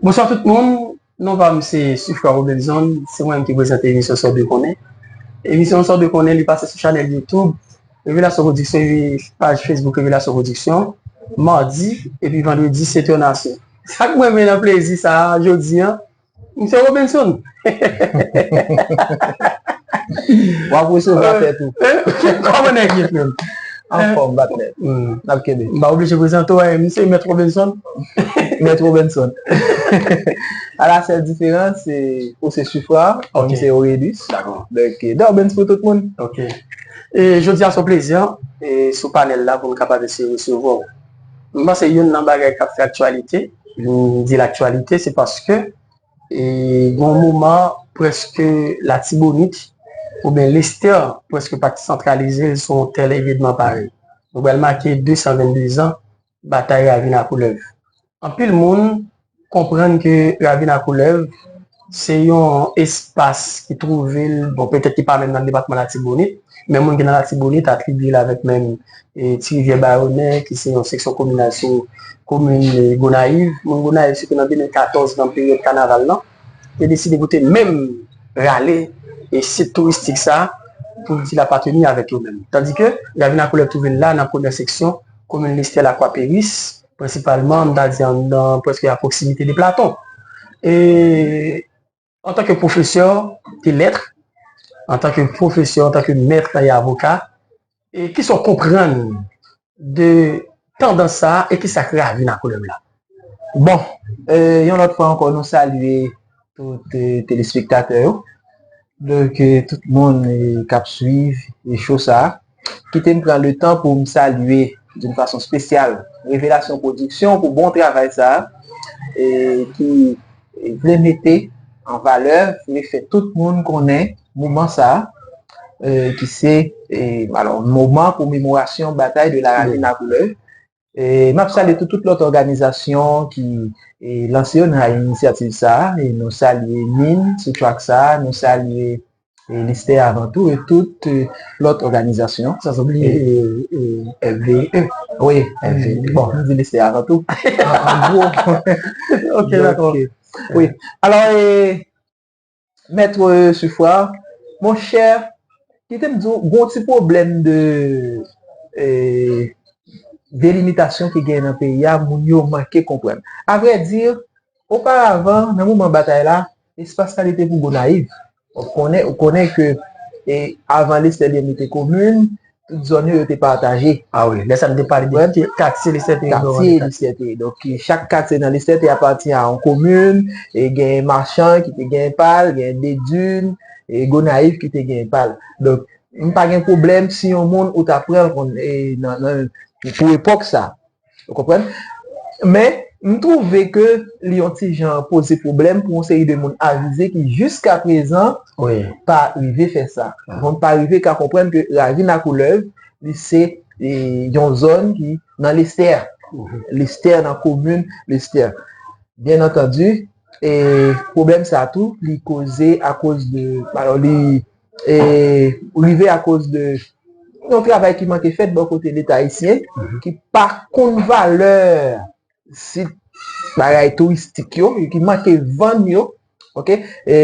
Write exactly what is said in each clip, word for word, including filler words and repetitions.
Bonswa tout moun, non pa m se Sufra Robinson, se mwen menm ki prezante emisyon Sa w dwe konnen. Emisyon Sa w dwe konnen, li pase sou chanèl YouTube Revelasyon Production epi paj Facebook Revelasyon Production, madi epi vandredi, sete an aswè. Sa k mwen renmen nan plezi sa a jodi a, Misye Robinson. W ap resevwa tèt ou. Kòman nèg ye, frè m? Anfòm, patnè. N ap kenbe. M pa oblije prezante w, misye Mèt Robinson. Mèt Robinson. A la sèl diferans, se ou se Sufra, mwen se Aurelius. Dakò. Donk, Dorbens pou tout moun. Ok. E jodi a se yon plezi, e, sou panèl la pou n kapab eseye resevwa w. M panse youn nan bagay k ap fè aktyalite, m di l aktyalite, se paske e gen yon moman, prèske Latibonit oubyen Lestè prèske pa t santralize l sou yon tèl evenman parèy. Nou pral make de san venn de zan batay Ravin a Koulèv. Anpil moun konprann ke Ravin a Koulèv se yon espas ki twouve l, bon, petèt ki pa menm nan depatman Latibonit, men moun ki nan Latibonit atribye l avèk menm e, Ti Rivyè Bayonè, ki se yon seksyon kominal sou komin e, Gonayiv. Moun Gonayiv, sitou nan de mil katòz, nan peryòd kanaval lan, te deside pou te menm rale e sit touristik sa a pou l di l apateni avèk yo menm. Tandike Ravin a Koulèv twouve l la nan premyè seksyon komin Lestè, Lakwa Peris, prensipalman, m ta di anndan, prèske a pwoksimite de Platon. E antanke pwofesè de lèt, antanke pwofesè, antanke mèt e avoka, e kisa w konprann de tandans sa a e kisa k Ravin a Koulèv la? Bon, e, yon lòt fwa ankò, nou salye tout e, telespektatè yo. Donk, e, tout moun e, k ap swiv e, show sa a. Kite m pran le tan pou m salye d'une façon spéciale Revelasyon Production pou bon travay sa a, e, ki vle mete an valè, vle fè tout moun konnen moman sa a, e, ki se, e, alò, moman komemorasyon batay de la Ravine à Couleurs. E, m ap salye tout, tout lòt òganizasyon ki e, lanse yo nan inisyativ sa a. E nou salye min sou track sa a, nou salye e, Listè avan tou e tout e, lòt òganizasyon. San oubliye e, e, F V E. Wi, F V E. Bon, m di Listè avan tou. An, an gwo. Ok, dakò. Wi. Alò, e, Mèt Sufra, monchè, kite m di w, gon ti pwoblèm de e, delimitasyon ki genyen nan peyi a, moun yo manke konprann. Avrèdi, oparavan, nan moman batay la, espas la li te pou Gonayiv. Ou konnen, ou konnen ke e, avan Listè li menm li te komin, tout zòn yo, yo te pataje. A wi, lè sa n te pale de katye Listè te ye. Katye Listè te ye. Donk, chak katye nan Listè te apatyen a yon komin, e gen Machan ki te gen pa l, gen Dedin, e Gonayiv ki te gen pa l. Donk, m pa gen pwoblèm si yon moun ou ta pran l kon, e, nan, nan, pou epòk sa. Ou konprann? Men, m twouve ke li yon ti jan poze pwoblèm pou yon seri de moun avize ki jiska prezan pa rive fè sa. Bon, pa rive ka konprann ke Ravin a Koulèv, li se e, yon zòn ki nan Lestè. Lestè, nan komin Lestè. Byen antandi, e, pwoblèm sa tou, li koze akoz de, alò, li e, rive akoz de yon travay ki manke fèt bò kote Leta ayisyen, ki pa konn valè sit bagay touristik yo, ki manke vann yo, ok, e,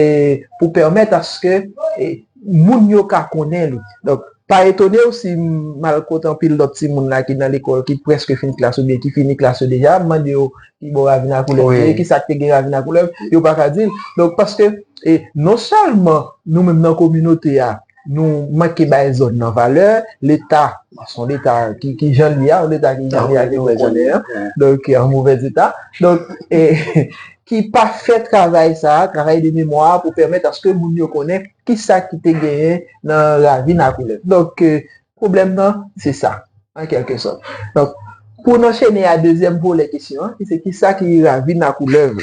pou pèmèt aske e, moun yo ka konnen li. Donk, pa etone w si m al kote anpil lòt timoun la ki nan lekòl, ki prèske fin klas oubyen ki fini klas yo deja, m mande yo ki bò Ravin a Koulèv ye, ki sa k te gen Ravin a Koulèv, yo pa ka di l. Donk, paske e, non sèlman nou menm nan kominote a, nou manke bay zòn nan valè, Leta, se yon Leta ki, ki jan l ye a, yon Leta ki jan l ye a, ki trè jan l ye a, donk, an movèz eta. Donk, e, ki pa fè travay sa a, travay de memwa a, pou pèmèt aske moun yo konnen kisa ki te genyen nan Ravin a Koulèv. Donk, e, pwoblèm nan, se sa, an kèlke sòt. Donk, pou n anchene a dezyèm volè kesyon an, ki se kisa ki Ravin a Koulèv.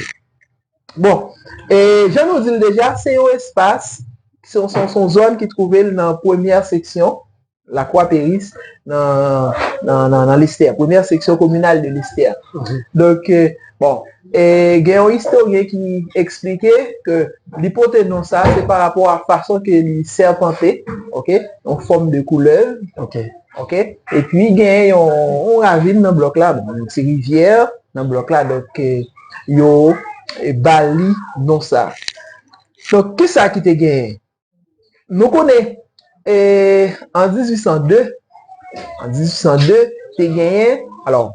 Bon, e, jan nou di l deja, se yon espas, se yon, se yon, se yon zòn ki twouve l nan premyè seksyon Lakwa Peris, nan, nan, nan, nan Listè, premyè seksyon kominal de Listè. Donk, e, bon, e, gen yon istoryen ki eksplike ke li pote non sa, se pa rapò a fason ke li sèpante, ok, yon fòm de koulèv, ok, epi gen yon, yon ravin nan blòk la, bon, yon ti rivyè, nan blòk la. Donk, e, yo, e, ba li non sa. Donk, kisa ki te genyen? Nou konnen, e, an dizuit san de, an dizuit san de, te genyen, alò,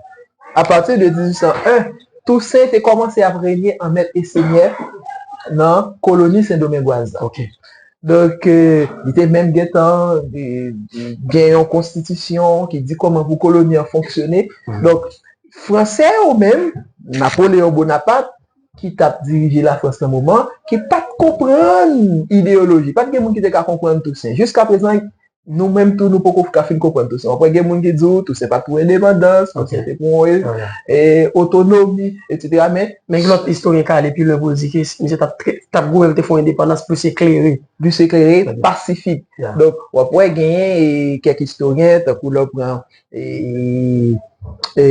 apati de dizuit san en, Tousen te kòmanse ap renye an mèt e senyè nan koloni sendomengwaz la. Donk, e, li te menm gentan, e, gen yon konstitisyon ki di kòman pou koloni an fonksyone. Donk, Fransè yo menm, Napoleyon Bonapat, ki t ap dirije Lafrans nan moman, ki pa t konprann ideyoloji. Pa t gen moun ki te ka konprann Tousen. Jiskaprezan, nou menm tou, nou poko ka fin konprann Tousen. W ap wè gen moun ki di w Tousen pa t pou endepandans, Tousen te pou yon, e, otonomi, etsetera. Men, men gen lòt istoryen k ale pi lwen pou l di ke misye t ap, t ap goumen pou te fè yon endepandans plis eklere. Plis eklere, pasifik. Donk, w ap wè genyen, e, kèk istoryen, tankou lè w pran, e, e,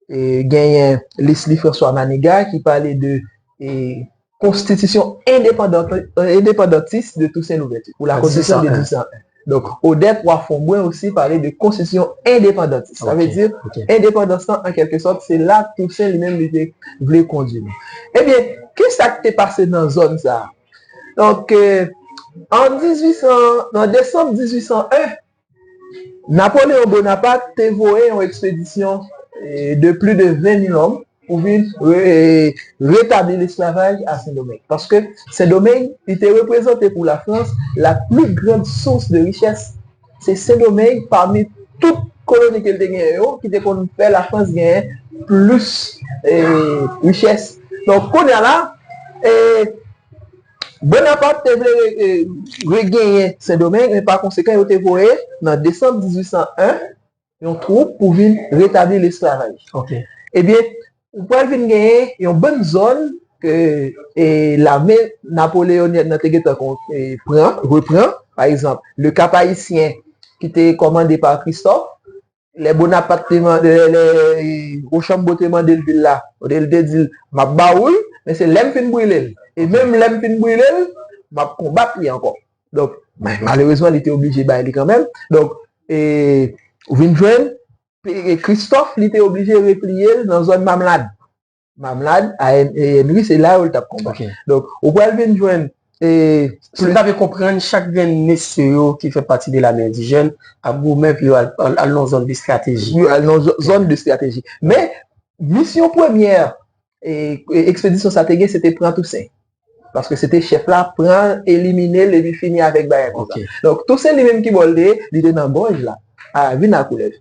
e, genyen Leslie François Manigat ki pale de, e, konstitisyon endepandan-, endepandantis de Toussaint Louverture, ou la konstitisyon de dizuit san en. Donk, Odette Roy Fombrun osi pale de konstitisyon endepandantis. Sa vle di, endepandans lan, an kèlke sòt, se la Tousen li menm li te vle kondui nou. Ebyen, kisa k te pase nan zòn sa a? Donk, e, an dizuit san, nan desanm dizuit san en, Napoleyon Bonapat te voye yon ekspedisyon, e, de plis de ven mil òm pou vin re-, e, retabli lesklavaj a Sendomeng. Paske Sendomeng, li te reprezante pou Lafrans la pli grann sous de richès. Se Sendomeng, pami tout koloni ke l te genyen yo, ki te konn fè Lafrans genyen plis, e, richès. Donk, kounye a la, e, Bonapat te vle re-, e, regenyen Sendomeng, men pa konsekan, yo te voye, nan desanm dizuit san en, yon twoup pou vin retabli lesklavaj. Ebyen, ou pral vin genyen yon bann zòn ke, e, lame napoleyonyèn nan te gentan kon-, e, pran, repran. Pa egzanp, Le Cap Haïtien, ki te kòmande pa Christophe, lè Bonapat te mande, lè, lè, e, Rochambeau te mande l vil la, kote l te di l, "M ap ba ou l, men se lè m fin brile l. E menm lè m fin brile l, m ap konbat li ankò." Donk, ma-, malerezman, li te oblije bay li kanmenm. Donk, e, ou vin jwenn, e, Christophe, li te oblije repliye l nan zòn Mamlad. Mamlad, a Henry, se la yo l t ap konbat. Donk, ou pral vin jwenn, e, si m ta byen konprann, chak grenn mesye yo ki fè pati de lame endijèn ap goumen pou yo al, al, al nan zòn de estrateji. Yo al nan zò-, zòn de estrateji. Men, misyon premyè, e, e, ekspedisyon sa te gen, se te pran Tousen. Paske se te chèf la, pran l, elimine l, epi fini avèk bagay konsa. Donk, Tousen li menm ki bò l te ye, li te nan gòj la, a Ravin a Koulèv.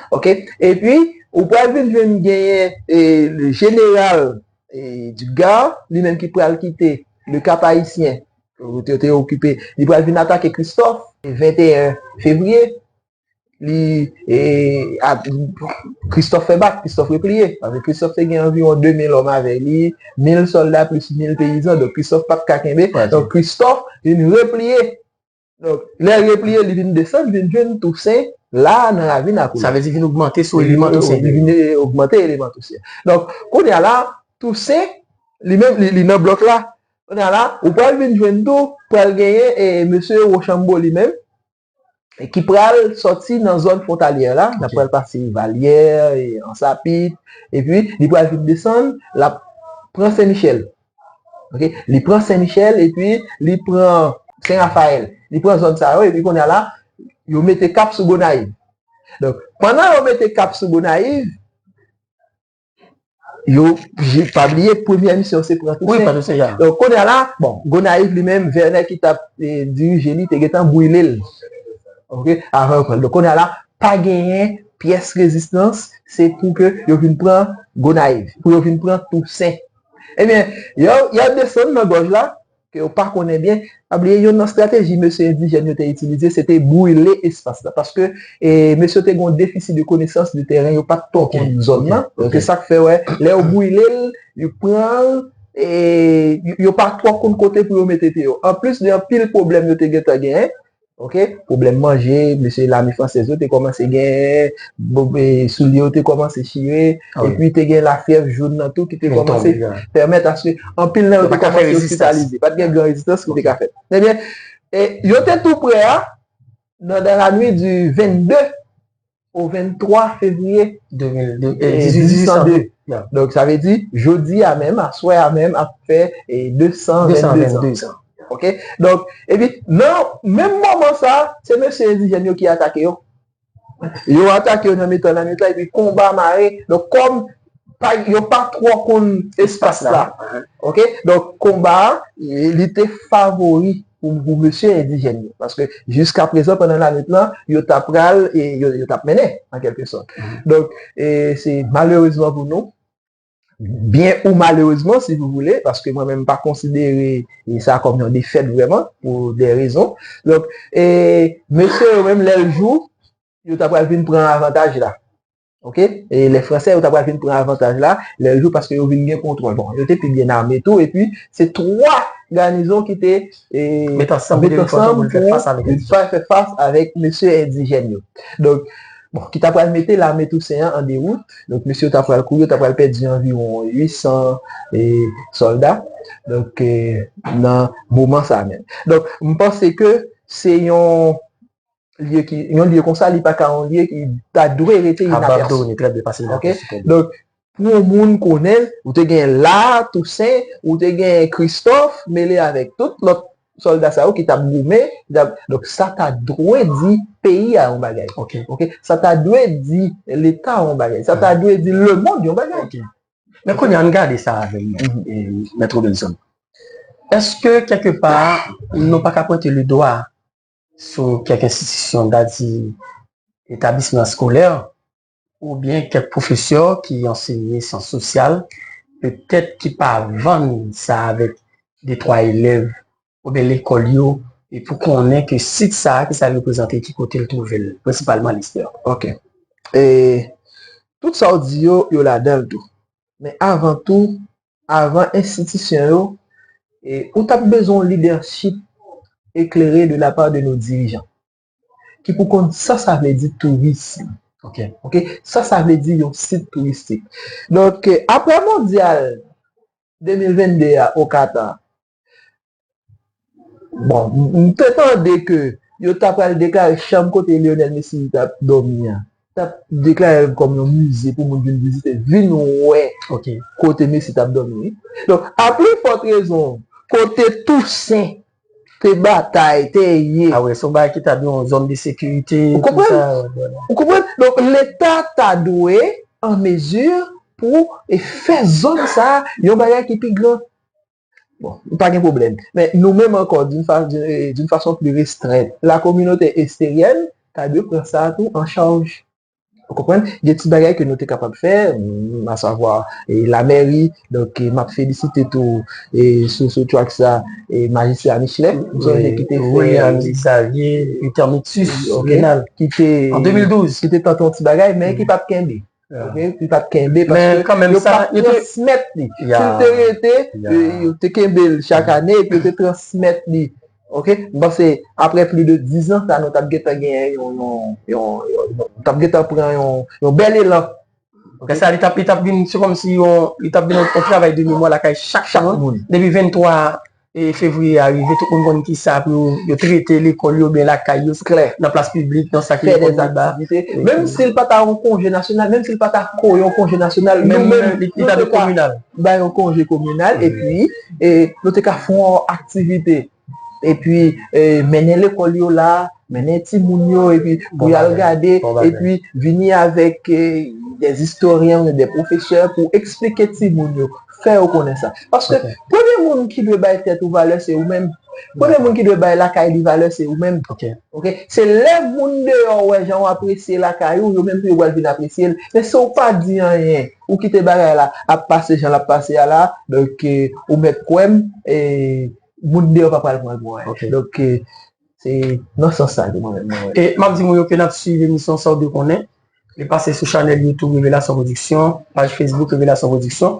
Oke? Epi, ou pral vin jwenn genyen, e, le jeneral, e, Dugard, li menm ki pral kite Le Cap Haïtien, yo te, te okipe, li pral vin atake Christophe, venteyen fevriye, li, e, a, Christophe fè bak, Christophe repliye. Paske Christophe te gen anviwon de mil òm avè li, mil sòlda plis mil peyizan, donk Christophe pa t ka kenbe. Donk Christophe vin repliye. Donk, lè l repliye, li vin desann, vin jwenn Tousen la nan ravin a Koulèv. Sa vle di vin ogmante sou eleman Tousen. Li vin, e, ogmante eleman Tousen. Donk, kounye a la, Tousen, li menm, li, li nan blòk la. Kounye a la, ou pral vin jwenn tou, pral genyen, e, mesye Rochambeau li menm, e, ki pral sòti nan zòn fwontalyè la, l ap pral pase Valyè, e, Ansapit, epi li pral vin desann, l ap pran Sen Michèl. Oke? Li pran Sen Michèl epi li pran Sen Rafayèl. Li pran zòn sa yo epi kounye a la, yo mete kap sou Gonayiv. Donk, pandan yo mete kap sou Gonayiv, yo, je, pa bliye, premyè misyon se pran Tousen. Wi, pran Tousen, ya. Donk, kounye a la, bon, Gonayiv li menm, Vènè ki t ap, e, dirije li, te gentan brile l. Oke? Avan yo pran l. Donk, kounye a la, pa genyen pyès rezistans, se pou ke yo vin pran Gonayiv, pou yo vin pran Tousen. Ebyen, y a, y a desann nan gòj la, ke yo pa konnen byen. Pa bliye, youn nan estrateji mesye endijèn yo te itilize, se te brile espas la. Paske, e, mesye yo te gen yon defisi de konesans de tèren, yo pa t twò konn zòn nan. Donk, se sa k fè, wè, lè yo brile l, yo pran l, e, yo, yo pa twò konn kote pou yo mete pye yo. Anplis de anpil pwoblèm yo te gentan genyen, oke, pwoblèm manje, mesye lame fransèz yo te kòmanse gen, bon, e, soulye yo te kòmanse chire, epi te gen lafyèv jòn nan tou ki te kòmanse pèmèt aske anpil nan yo te kòmanse ospitalize. Pa t gen gran rezistans ki te ka fèt. Ebyen, e, yo te tou prè a, nan, dans la nuit du vingt-deux au vingt-trois février de mil deux, e, dizuit san de. Donk, sa vle di, jodi a menm, aswè a menm, ap fè eh, de san venndezan. Ok? Donk, epi, nan menm moman sa, se mesye endijèn yo ki atake yo. Yo atake yo nan mitan lannuit la, epi konba mare. Donk, kòm pa, yo pa twò konn espas la. Ok? Donk, konba a, li te favori pou, pou mesye endijèn yo. Paske jiska prezan, pandan lannuit lan, yo ta pral, e yo, yo t ap mennen, an kèlke sòt. Donk, e se malerezman pou nou, byen ou malerezman, si vous voulez, paske mwen menm m pa konsidere e sa kòm yon defèt vrèman, pou de rezon. Donk, e mesye yo menm, lè l jou, yo ta pral vin pran avantaj la. Ok? E lè Fransè yo ta pral vin pran avantaj la, lè l jou, paske yo vin gen kontwòl. Bon, yo te pi byen ame tou, epi se twa ganizon ki te e, met ansanm pou fè fas avèk mesye endijèn yo. Donk, bon, ki ta pral mete lame Tousen an an dewout. Donk, mesye yo ta pral kouri, yo ta pral pèdi anviwon uit san e, sòlda. Donk, e, nan moman sa menm. Donk, m panse ke se yon lye ki, yon lye konsa, li pa ka yon lye ki ta dwe rete inapèse. Abandone, trè byen, paske li pa posib. Donk, pou yon moun konnen, ou te gen la Tousen, ou te gen Kristòf, mele avèk tout lòt sòlda sa yo ki t ap goumen, ki t ap, donk, sa ta dwe di peyi a yon bagay. Ok? Sa ta dwe di Leta yon bagay. Sa ta dwe di lemonn yon bagay. Ok. Men kounye a, ann gade sa avè m, e, Mèt Robinson. Èske, kèlkepa, nou pa ka pwente le dwa sou kèk enstitisyon, n ta di, etablisman eskolè, oubyen kèk pwofesè ki ansenye syans sosyal, petèt ki pa vann sa avèk de twa elèv oubyen lekòl yo, e pou konnen ke sit sa a, ki sa l reprezante, ki kote l twouve l, prensipalman Lestè. Ok. E tout sa w di yo, yo ladan l tou. Men avan tou, avan enstitisyon yo, e, ou t ap bezwen yon lidèchip eklere de la part de nos dirigeants, ki pou konn sa sa vle di tourism. Ok. Ok? Sa sa vle di yon sit touristik. Donk, e, apre mondyal de mil venn de a o Qatar, bon, m, m te tande ke yo ta pral deklare chanm kote Lionel Messi t ap dòmi an, t ap deklare l kòm yon mize pou moun vin vizite, vin wè kote Messi t ap dòmi, wi. Donk, a pli fòt rezon, kote Tousen te batay, te ye. A wi, se yon bagay ki ta yon zòn de sekirite, tou sa. Ou konprann? Donk, Leta ta dwe an mezi pou e fè zòn sa a yon bagay ki pi gran. Bon, pa gen pwoblèm. Men nou menm ankò, d'une fa-, d'une, d'une façon plus restreinte, la communauté esterienne ta dwe pran sa tou an chaj. Ou konprann? Gen ti bagay ke nou te kapab fè, m, asavwa, e, lamèri, donk, e, m ap felisite tou, e, sou, sou track sa, e, Majistra Michelet, m sonje ki te fè William Xavier Intermitus Renal, ki te, an de mil douz, ki te tante yon ti bagay, men ki pa t kenbe. Ok? Li pa t kenbe paske yo pa t transmèt li. Si l te rete, yo te kenbe l chak ane epi yo te transmèt li. Ok? M panse apre plis de diz an, sa nou t ap gentan genyen yon, yon, yon, yon, nou t ap gentan pran yon, yon bèl elan. Ok? Sa, li t ap, li t ap vin, se kòmsi yon, li t ap vin yon, yon travay de memwa lakay chak moun. Depi venntwa e fevriye a rive, tout moun konn kisa pou yo, yo trete lekòl yo oubyen lakay yo, nan plas piblik, nan sa ki gen kòm deba. Menm si l pa ta yon konje nasyonal, menm si l pa ta ko-, yon konje nasyonal, nou menm, li, li ta dwe kominal. Bay yon konje kominal, epi, e, nou te ka fè yon aktivite. Epi, e, mennen lekòl yo la, mennen timoun yo, epi pou y al gade, epi vini avèk, e, des historiens, des professeurs pou eksplike timoun yo, fè yo konnen sa. Paske premye moun ki dwe bay tèt ou valè, se ou menm. Premye moun ki dwe bay lakay li valè, se ou menm. Ok? Se lè moun deyò wè jan w apresye lakay ou, yo menm tou yo pral vin apresye l. Men si w pa di anyen, ou kite bagay la ap pase jan l ap pase a la, donk, e, ou mèt kwè m, e, moun deyò pa pral pran l pou anyen. Ok. Donk, e, se nan sans sa ke mwen menm mwen wè. E m ap di moun yo ke n ap swiv emisyon Sa w dwe konnen. Li pase sou chanèl YouTube Revelasyon Production, paj Facebook Revelasyon Production.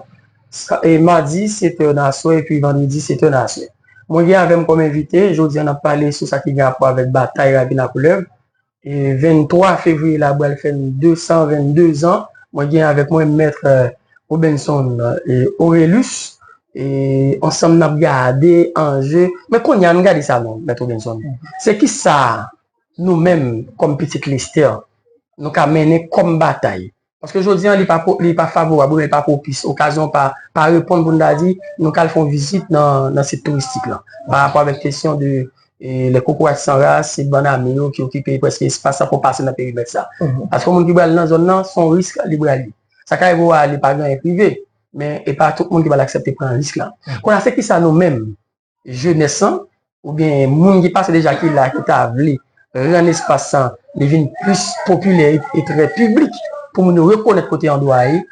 Sa, e madi, sèt è nan aswè, epi vandredi, sèt è nan aswè. Mwen gen avè m kòm envite, jodi a n ap pale sou sa ki gen rapò avèk batay Ravin a Koulèv. E venntwa fevriye la pral fè de san venndezan. Mwen gen avèk mwen Mèt, e, Robinson, e, Orelus. E ansanm n ap gade anje. Men kounye a, ann gade sa non, Mèt Robinson. Se kisa nou menm, kòm pitit Lestè, nou ka mennen kòm batay? Paske jodi an, li pa, li pa favorab, oubyen li pa pwopis, okazyon pa, pa reponn pou n ta di, nou ka al fè yon vizit nan, nan sit touristik lan. Pa rapò avèk kesyon de e, les cocoraches sans race, se bann ame yo ki okipe prèske espas sa pou pase nan perimèt sa. Paske yon moun ki pral nan zòn nan, se yon risk li pral ye. Sa ka rive w ale pa gen anyen k rive, men e pa tout moun ki pral aksepte pran risk la. Kounye a, se kisa nou menm, jenès lan, oubyen moun ki pase deja ki la, ki ta vle rann espas sa, li vin plis popilè e, e trè piblik, pou moun yo rekonèt kote andwa a ye,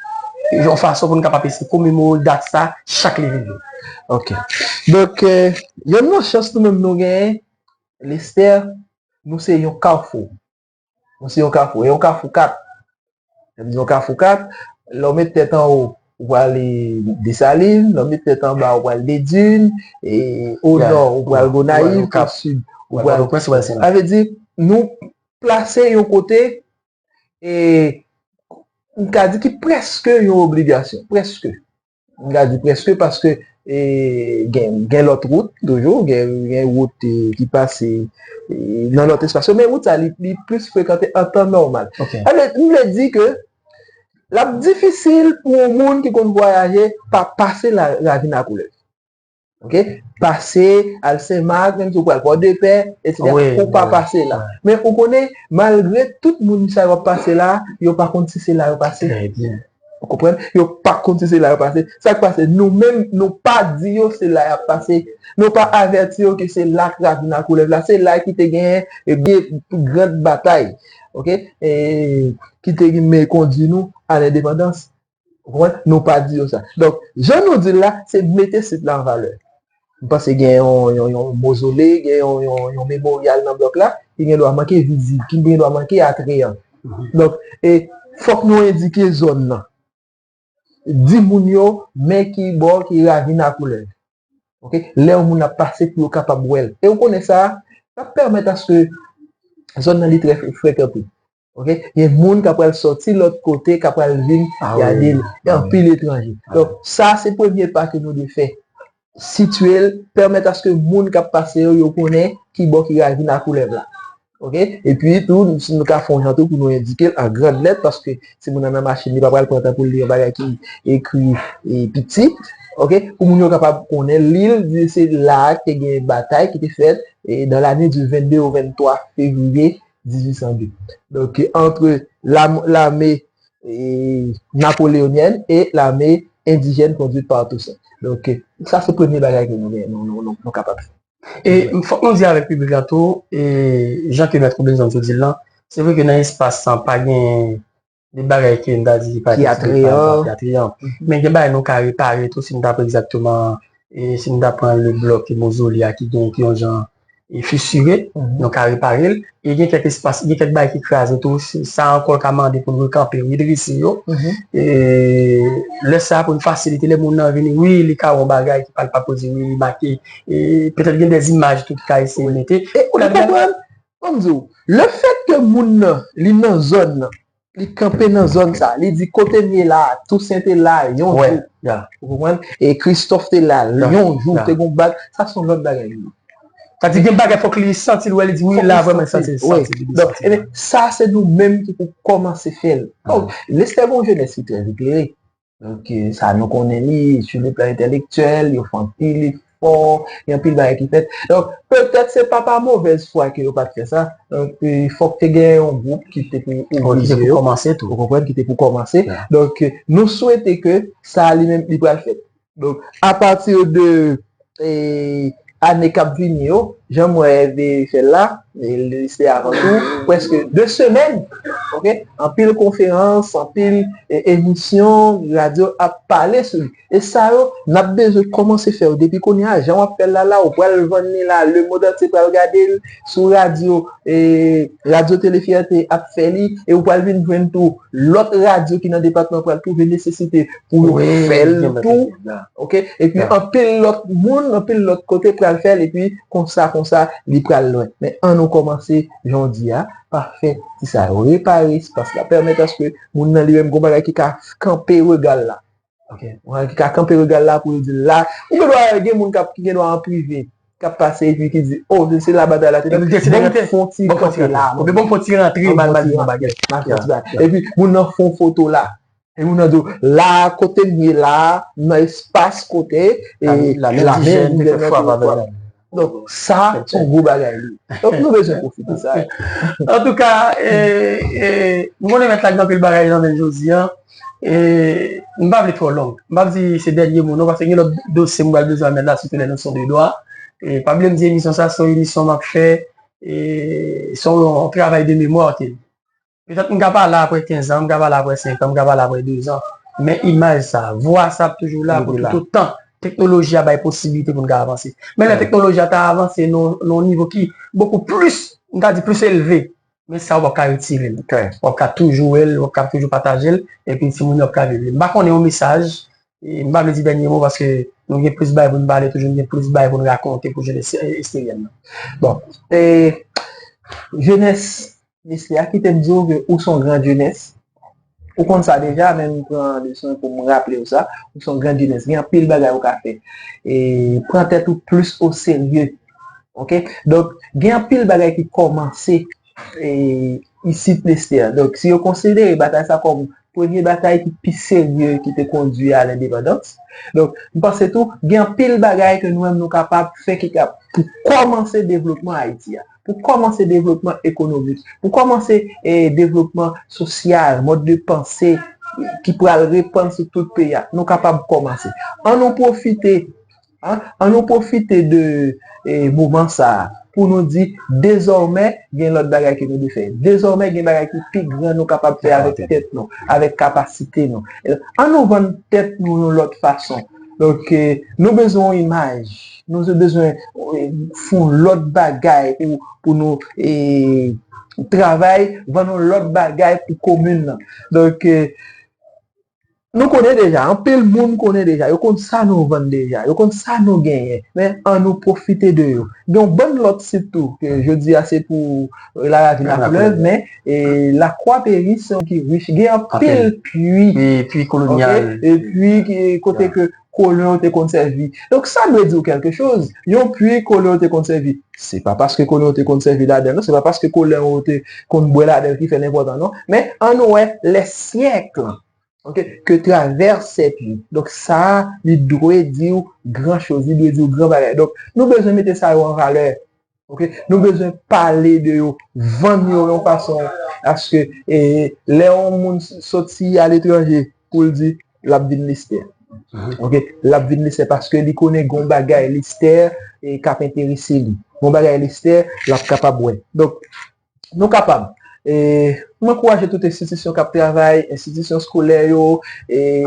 yon fason pou nou kapab eseye komemore dat sa chak li rive. Ok. Donk, eh, yonn nan chans nou menm nou genyen, Lestè, nou se yon kafou. Nou se yon kafou. E yon kafou kat. Sa vle di yon kafou kat, lè w met tèt anwo, ou prale Desalin, lè w met tèt anba, ou prale Dedin, e o nò, ou pral Gonayiv, o sid, ou pral. Sa vle di, nou plase yon kote, e m ka di ki prèske yon obligasyon, prèske. M ka di prèske paske e, gen, gen lòt wout toujou, gen, gen wout e, ki pase e, nan lòt espas yo, men wout sa li, li plis frekante an tan nòmal. Sa vle, m vle di ke l ap difisil pou yon moun ki konn vwayaje pa pase la, Ravin a Koulèv. Ok? Pase, al Senmak, menm si w pral Pòdepè, etsetera, ou pa pase la. Men ou konnen, malgre tout moun sa yo ap pase la, yo pa konn si se la yo pase. Ou konprann? Yo pa konn si se la yo pase. Sa k pase? Nou menm, nou pa di yo se la y ap pase. Nou pa avèti yo ke se la k Ravin a Koulèv la. Se la ki te genyen e, de gran batay, ok, e, ki te men kondui nou a lendepandans. Ou konprann? Nou pa di yo sa. Donk, jan nou di l la, se mete sit la an valè. M panse gen yon, yon, yon mozole, gen yon, yon, yon memoryal nan blòk la, ki gen dwa manke vizib, ki gen dwa manke atreyan. Donk, e fòk nou endike zòn nan. Di moun yo, men ki bò ki Ravin a Koulèv. Ok? Lè yon moun ap pase pou yo kapab wè l. E ou konnen sa, sa pèmèt aske zòn nan li trè frekante. Ok? Gen moun k ap pral sòti lòt kote, k ap pral vin gade l. Gen anpil etranje. Donk, sa se premye pa ke nou dwe fè. Sitye l, pèmèt aske moun k ap pase yo, yo konnen ki bò ki Ravin a Koulèv la. Ok? Epi tou, si nou ka fè yon jan tou pou nou endike l an grand lèt, paske si moun nan nan machin, li pa pral pran tan pou l li yon bagay ki ekri e, piti. Ok? Pou moun yo kapab konnen, li l, di se la a ki te gen batay ki te fèt e, dans la nuit du vingt-deux au vingt-trois février dix-huit cent deux. Donk, entre la, l'armée e, napoléonienne et l'armée indigène conduite par Toussaint. Donk, sa se premye bagay ke nou, nou, nou, nou, nou kapab fè. E fòk nou di avèk piblik la tou, e, jan ke Mèt Robinson sot di l lan, se vre ke nan espas sa pa gen de bagay ke n ta di ki pa ki atreyan. Men gen bagay nou ka repare tou si n ta pran egzakteman, e, si n ta pran le blòk mozole a ki gen, ki yon jan e fisire, nou ka repare l. E gen kèk espas, gen kèk bagay ki kraze tou, sa ankò ka mande pou n rekanpe, redrese yo. E lè sa pou n fasilite lè moun nan vini, wi, li ka wè yon bagay ki palpab, pou di wi, li make, e petèt gen de imaj tou ki ka eseye mete. E ou konprann? Ban m di w, lefèt ke moun nan, li nan zòn nan, li kanpe nan zòn sa, li di kote m ye la, Toussaint te la yon jou. Ou konprann? E Christophe te la yon jou, te gon bag, sa se yon lòt bagay li ye. Sa di gen bagay fòk li santi l wè, li di wi la vrèman santi l, santi l. Donk, ebyen, sa se nou menm ki pou kòmanse fè l. Donk, Lestè gon jenès ki trè eklere. Donk, sa nou konnen li, sur le plan entèlektyèl, yo fè anpil efò, gen anpil bagay ki fèt. Donk, petèt se pa pa movèz fwa ke yo pa t fè sa. Donk, fòk te gen yon gwoup ki te pou ouvri zye yo. Ou konprann, ki te pou kòmanse. Donk, nou swete ke sa li menm li pral fèt. Donk, apati de e, ane k ap vini yo, jan m wè Hervé fè l la, e, Lestè avan tou, prèske de semèn, ok, anpil konferans, anpil e, emisyon, radyo ap pale sou li. E sa yo, n ap bezwen kòmanse fè yo depi kounye a. Jan w ap fè l la, la, ou pral vann li la, lemonn antye pral gade l sou radyo, e, Radyo Tele Fyète ap fè li, e ou pral vin jwenn tou lòt radyo ki nan depatman pral twouve nesesite pou yo fè l tou. Ok? Epi anpil lòt moun, anpil lòt kote pral fè l, epi konsa, konsa, li pral lwen. Men an nou kòmanse jan w di a, pa fè ti sa yo. Repare espas la, pèmèt aske moun nan li menm gon bagay ki ka kanpe rega l la. Ok? Gon bagay ki ka kanpe rega l la pou yo di l la. Ou gen dwa gen moun k ap, ki gen dwa an prive k ap pase epi ki di, "Oh, se la batay la te fèt." Bon, fon ti kanpe la. Bon, fon ti rantre, anba l, anba l, anba l. Epi moun nan fon foto la. Epi moun nan di, "La, kote m ye la, nan espas kote, e lame endijèn te fè frap avè l." Donk, sa, se yon gwo bagay li. Donk, nou bezwen pwofite sa. Antouka, e, e, m konnen mèt la gen anpil bagay nan men l jodi a. E, m pa vle twò long. M p ap di se dènye mo non, paske gen lòt dosye m pral bezwen mèt la, sitou lè nou son de dwa. E, pa bliye m di emisyon sa, se yon emisyon m ap fè, e, se yon travay de memwa ke petèt m ka pale apre kenz an, m ka pale apre senk an, m ka pale apre de zan. Men imaj sa, vwa sa ap toujou la pou toutotan teknoloji a bay posiblite pou n ka avanse. Men lè teknoloji a ta avanse nan yon nivo ki bokou plis, m ka di plis elve, men sa w ap ka retire l. W ap ka toujou wè l, w ap ka toujou pataje l, epi timoun yo ap ka viv li. M pa konnen yon mesaj, e m pa vle di dènye mo paske nou gen plis bagay pou n pale toujou, nou gen plis bagay pou n rakonte pou jenès, e, esteryen nan. Bon, e, jenès Lestè a, kite m di w ke ou se yon gran jenès. Ou konn sa deja, men m pran leson pou m raple w sa. Ou se yon gran jenès. Gen anpil bagay ou ka fè. E pran tèt ou plis o serye. Oke? Donk, gen anpil bagay ki kòmanse, e, isit Lestè a. Donk, si yo konsidere batay sa kòm premye batay ki pi serye ki te kondui a lendepandans. Donk, m panse tou, gen anpil bagay ke nou menm nou kapab fè ki ka, pou kòmanse devlopman Ayiti a, pou kòmanse devlopman ekonomik, pou kòmanse, e, devlopman sosyal, mòd de panse ki pral repann sou tout peyi a. Nou kapab kòmanse. An nou pwofite, an, an nou pwofite de, e, moman sa a pou nou di, dezòmè, gen lòt bagay ke nou dwe fè. Dezòmè, gen bagay ki pi gran nou kapab fè avèk tèt nou, avèk kapasite nou. E, an nou vann tèt nou yon lòt fason. Donk, e, nou bezwen yon imaj. Nou bezwen, e, fè yon lòt bagay pou, pou nou, e, travay, vann yon lòt bagay pou komin nan. Donk, e, nou konnen deja, anpil moun konnen deja, yo konn sa nou vann deja, yo konn sa nou genyen, men an nou pwofite de yo. Gen yon bann lòt sit tou, ke jodi a se pou, e, Laravin ak Laflèv, men, e, Lakwaperi se yon ki rich, gen anpil pwi, e, pwi kolonyal, e, pwi ki, kote ke kolon yo te konn sèvi. Donk, sa dwe di w kèlke choz. Yon pwi kolon yo te konn sèvi. Se pa paske kolon yo te konn sèvi ladan l, non. Se pa paske kolon yo te konn bwè ladan l ki fè l enpòtan, non. Men, an nou wè, les siècles, oke, que traversent cette puits. Donk, sa a, li dwe di w gran choz, li dwe di w gran bagay. Donk, nou bezwen mete sa yo an valè. Oke? Nou bezwen pale de yo, vann yo yon fason, paske, e, lè yon moun soti aletranje pou l di l ap vin Lestè. Oke? L ap vin Lestè paske li konnen gon bagay Lestè, e, k ap enterese li. Gon bagay Lestè, l ap kapab wè. Donk, nou kapab. E, m ankouraje tout enstitisyon k ap travay, enstitisyon eskolè yo, e,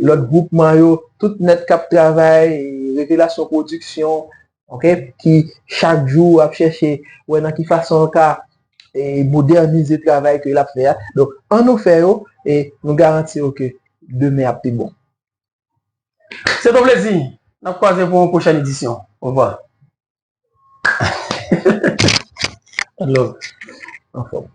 lòt gwoupman yo, tout nèt k ap travay, e, Revelasyon Pwodiksyon, oke, ki chak jou ap chèche wè nan ki fason l ka, e, modènize travay ke l ap fè a. Donk, an nou fè yo, e nou garanti w ke demen ap pi bon. Se t on plezi. N ap kwaze pou yon pwochèn edisyon. Ovwa. Love. Anfòm.